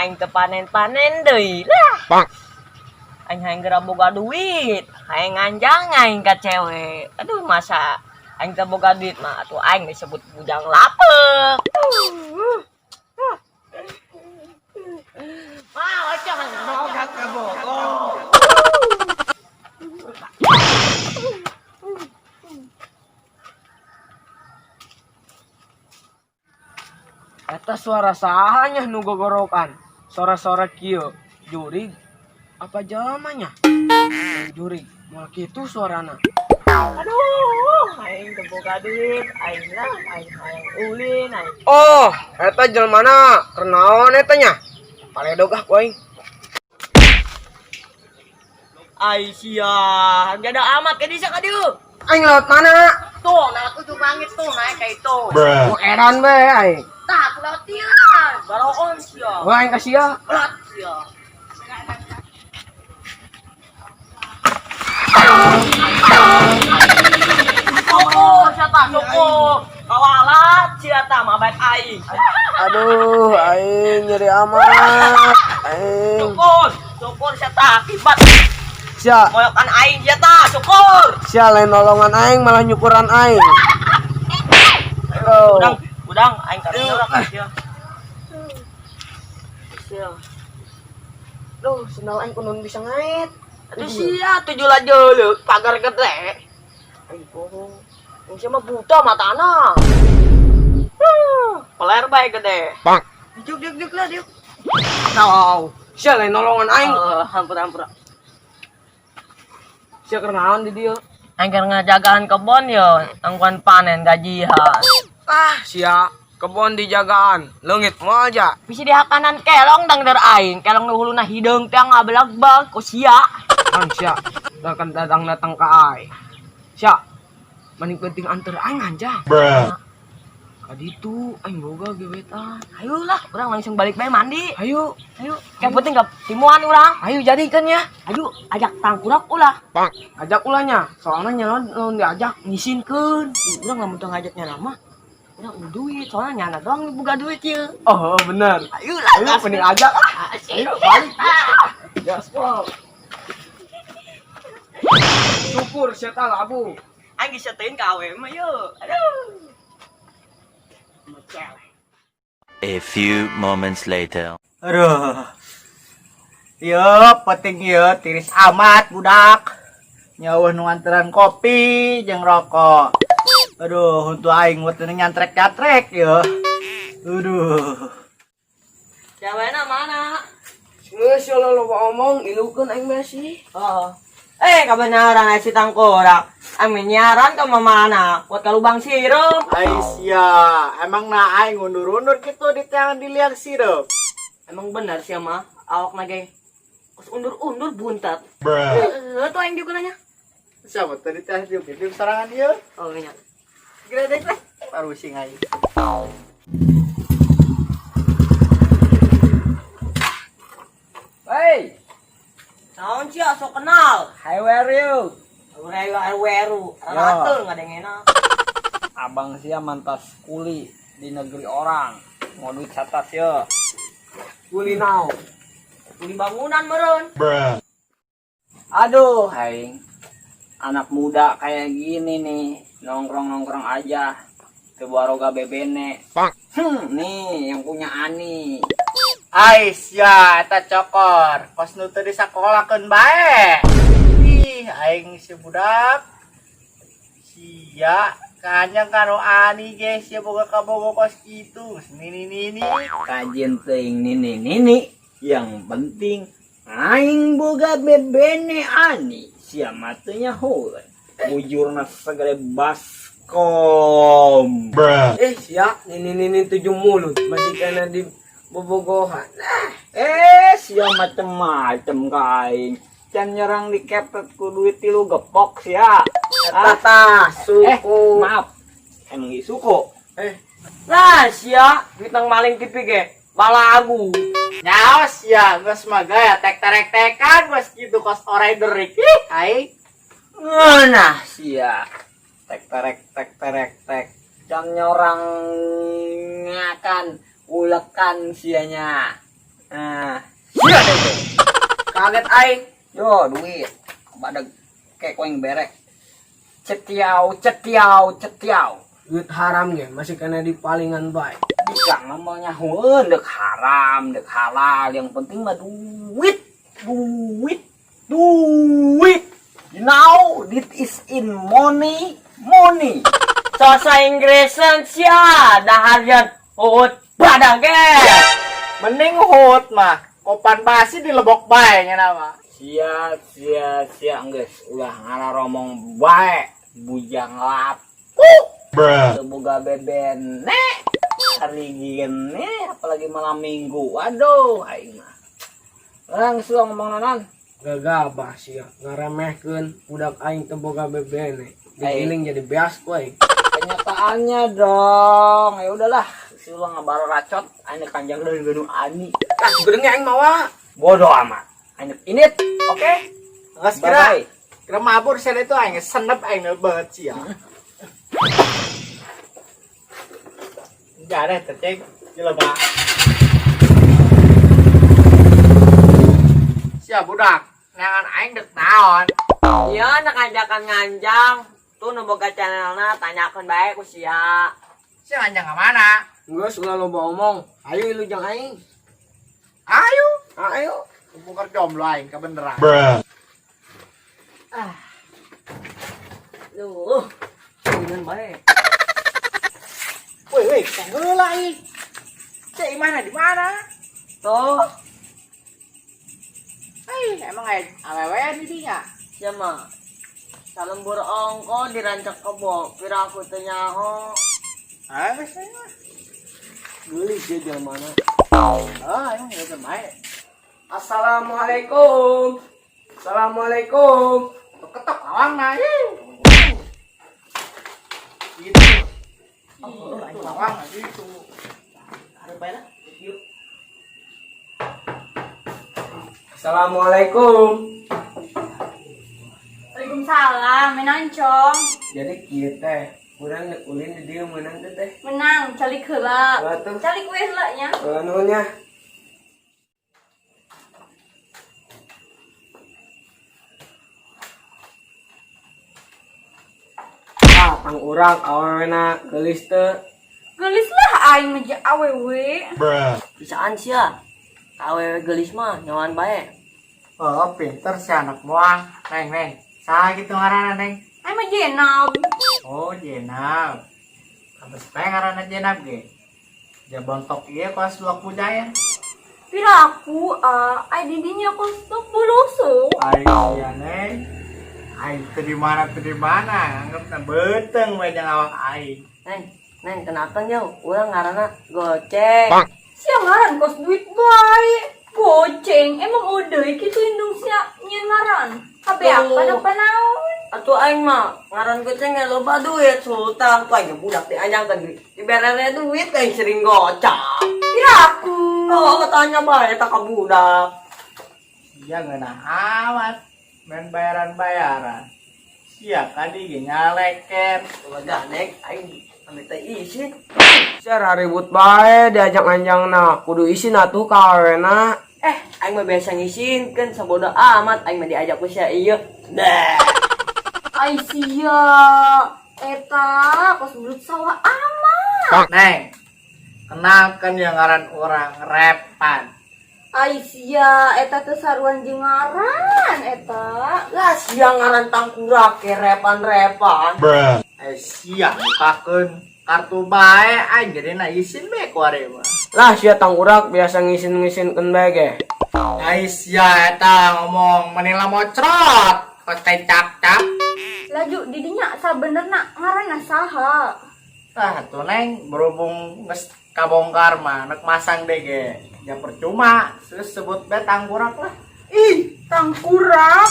Aing teu panen-panen deui lah. Aing hayang geura boga duit, hayang nganjang aing ka cewek. Aduh, masa aing teu boga duit mah atuh aing disebut bujang lapek. Mah, ocok boga kabogo. Eta suara sahanya nu gogorokan. Sora-sora kieu. Jurig apa jamannya? Jurig, moal kitu suarana. Aduh, aing teu boga duit, aing lah, aing hayang ulin, aing. Oh, eta jelmana keur naon eta nya? Paledog ah ku aing. Ai sia, jada amat ke disa ka dieu. Aing lewat mana? Tuh, naik ujung langit tuh, naik ka itu. Oh, edan be aing. Tah, aku lewat dieu. Baroon sia. Wah, aing ka sia. Berat sia. Syukur sia tah, syukur. Kawalat sia tah mabait aing. Aduh, aing nyeri amat. Aing. Syukur, syukur sia tah akibat Sia, moyokan aing sia tah, syukur. sia lain nolongan aing malah nyukuran aing. Oh. Udang, udang aing karunya lah sia. Sia. Duh, sendal aing kunaon bisa ngait. Atuh sia tujuh lajeuleuh pagar gede. Aing bohong. Aing sia mah buta matana. Peler bae gede. Diuk diuk diuk lah diuk. Tahu. Sia lain nolongan aing. Hampura hampura. Sia keur naon di dieu? Aing keur ngajagaan kebon yo, angkuan panen gajian. Ah, sia kebon dijagaan, leungit moal aja. Bisa dihakanan kelong dang der aing, kelong nu huluna hideung teh ngabelagbag ku sia. Kan sia, datang datang datang ka aing. Sia, mending penting anter aing aja. Ka ditu aing boga gebetan. Ayo lah, urang langsung balik bae mandi. Ayo, Ayo, yang penting gak timuan urang. ayo jadikan ya. Ayo, ajak tangkurak ulah. Ajak ulahnya, soalnya nyalon lamun diajak ngisinkeun. Urang lamun teu ngajaknya nama. Urang eueuh duit, soalnya nyana doang nu boga duit ieu. Oh, bener. Ayo lah, Ayo mending ajak ah. Ayo balik. Gaspol. Syukur sia tah labu. Aing geus teuing ka awe mah yeuh. Aduh. A few moments later. Aduh. Yo, penting yo tiris amat budak. Nyawa nu nganteran kopi jeung rokok. Aduh, untuk aing buat nyantrek-nyantrek yo. Aduh. Cewekna mana? Geus sia loba omong, ilukeun aing mah sih. Oh. Kebenaran si tangkorak. Aing nyaran ke mana? Kuat ka lubang sirup. Aisyah, emang na aing undur-undur gitu di tangan diliang sirup. Emang benar sih mah, awak nage. Kos undur-undur buntat. Tuh aing juga nanya. Siapa tadi teh diuk sorangan ieu? Oh, iya. Gede teh. Parusing aing. Hey, Naon sih sok kenal. how are you? Weru weru. Ratul ngadengena. Abang sia mantas kuli di negeri orang. Mau duit satas ya. Kuli naon? Kuli bangunan meureun. Aduh, aing. Anak muda kayak gini nih, nongkrong-nongkrong aja. Ke baroga bebene. Nih yang punya Ani. Aisyah, eta cokor. Kos nu teu disakolakeun bae. Ih, aing si budak. Sia, kanyang karo ani ge sia boga kabogo kos kitu. Geus nini nini. Kajian teuing nini nini. Yang penting aing boga bebene Ani. Sia matanya holen. Bujurna segede baskom. Eh, sia, nini nini tujuh mulut masih kena di bobogohan. Sia macem-macem kain. Can nyerang dikepet ku duit tilu gepok sia. Eta tah, suku. Maaf. Emang ieu suku. Lah sia, duit nang maling TV ge. Balagu. Nyaos ya, geus mah gaya tek terek tekan geus kitu kos orai derik. Ih, aing. Nah, sia. Tek terek tek terek tek. Can nyorang ngakan ulekan sianya. Nah, sia deh. Kaget aing. Yo, duit. Badag kayak koing berek. Cetiau, cetiau, cetiau. Duit haram ge masih kena di palingan bae. Bukan namanya nyahoeun dek haram, dek halal, yang penting mah duit, duit, duit. You know, it is in money, money. Sosa Inggrisan sia dahar huut badag ge. Mending hut mah. Kopan basi di lebok bae nya nama. Sia, sia, sia, geus ulah ngararomong bae, bujang lapu. Teu boga bebene. Hari gini, apalagi malam minggu. Waduh, aing mah. Langsung ngomong naon. Gagabah sia ngaremehkeun budak aing teu boga bebene. Digiling jadi beas ku aing. Kenyataannya dong. Ya udahlah, si ulang ngabar racot, aing kanjang deui geunu ani. Ah, geureung aing mawa. Bodoh amat. Aing init, oke? Geus kira Bye-bye. kira mabur sia itu aing senep aing banget sia. Jareh teh cek jelema. Sia budak, neangan aing dek naon? Iya, nak ajakan nganjang. Tuh nu boga channelna tanyakeun bae ku sia. Sia nganjang ka mana? Geus ulah loba omong. Ayo ilu jang aing. Ayo. Ayo. Kumpul jomblo aing kebeneran. Duh. Dengan bae. Woi, woi, tong heula ih. Cek mana di mana? Tuh, Eh, emang aya awewe di dinya. sia mah. Salembur ongko dirancak kebo, pira aku teu nyaho. Ah, geus we mah. Geulis dia jelema mana. Ah, emang geus bae. Assalamualaikum. Assalamualaikum. Ketok lawang na ih. Gitu. Oh, lawang gitu. Ada bae lah. Yuk. Assalamualaikum. Waalaikumsalam, menang cong. Jadi kieu teh, urang dek ulin di dieu meunang teh teh. Menang, calik heula. Atuh. Calik we heula nya. Nuhun nya. Ah, pang urang awewena geulis teu. Geulis lah aing mah jeung awewe. Bisaan sia. Awewe geulis mah nyawaan bae. Oh, pinter si anak buah. Neng, neng. Saha gitu ngaranna, Neng? Aing mah Jenab. Oh, Jenab. Habis bae ngaranna Jenab ge. Ja bontok ieu kos blok budaya. Piraku ah, ai di dinya kos tok boloso. Ai sia, Neng. Aing teu di mana teu di mana, anggapna beuteung we jeung awak aing. Neng, neng kenapa nya urang ngaranna goceng. Sia ngaran kos duit bae. Goceng, emang udah kitu indung sia nyieun ngaran. Kabeh apa apa naon? Atuh aing mah ngaran goceng ge loba duit sultan ku aing ge budak dianjangkeun diberere duit aing sering gocap. Piraku. Oh, tanya bae eta ka budak. Sia ngeunah amat main bayaran-bayaran. Sia kadi ge nyaleken. Coba gandeng aing ambil teh isin. Sia ribut bae diajak nganjangna, kudu isin atuh ka awewena. Eh, aing mah biasa ngisinkeun sabodo amat aing mah diajak ku sia ieu. Dah. Ai sia eta kos belut sawah amat. Neng, kenalkan yang ngaran orang Repan. Ai sia eta teh saruan jeung ngaran eta. Lah sia ngaran tangkurak ke repan-repan. Eh sia bukakeun kartu bae aing jadi na isin bae ku are mah. Lah sia tangkurak biasa ngisin-ngisinkeun bae ge. Ai sia eta ngomong menila mocrot kos teh cap-cap. Laju didinya sabenerna ngaranna saha? Ah tuh Neng berhubung geus kabongkar mah nek masang deh ge. Ya percuma, terus sebut bae tangkurak lah. Ih, tangkurak.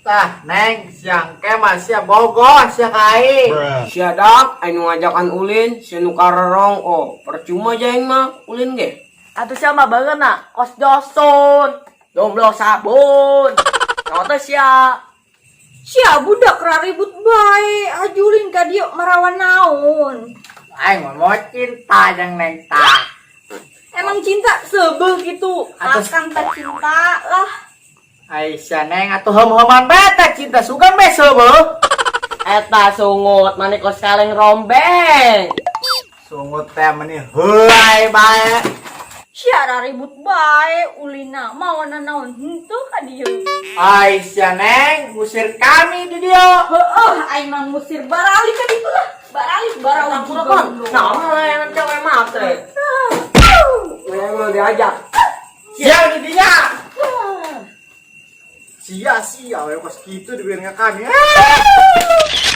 Tah, Neng, siang ke mah sia bogoh sia ka aing. Sia dak aing nu ngajakan ulin, sia nu karorong oh, percuma aja aing mah ulin ge. Atuh sia mah beungeutna kos dosun. Jomblo sabun. Nyawa teh sia. Sia budak raribut bae, ajulin ka dieu marawan naon. Aing mah mau cinta jeung Neng tah. Emang cinta seubeuh gitu. Akang tak cinta lah. Aisyah, Neng, atuh hem-heman bae teh cinta sugan bae seubeuh. Eta sungut maneh kos kaleng rombeng. Sungut teh meni heulai bae. Siara ribut bae ulina mawana naon henteu ka dieu. Aisyah, Neng, ngusir kami di dieu. Heueuh, aing mah ngusir baralik ka ditu lah. Baralik barau juga. Nah, layanan cewek matre. Yang lo diajak. Sia di dinya. Sia sia we kos kitu dibieun ka kami. Ah.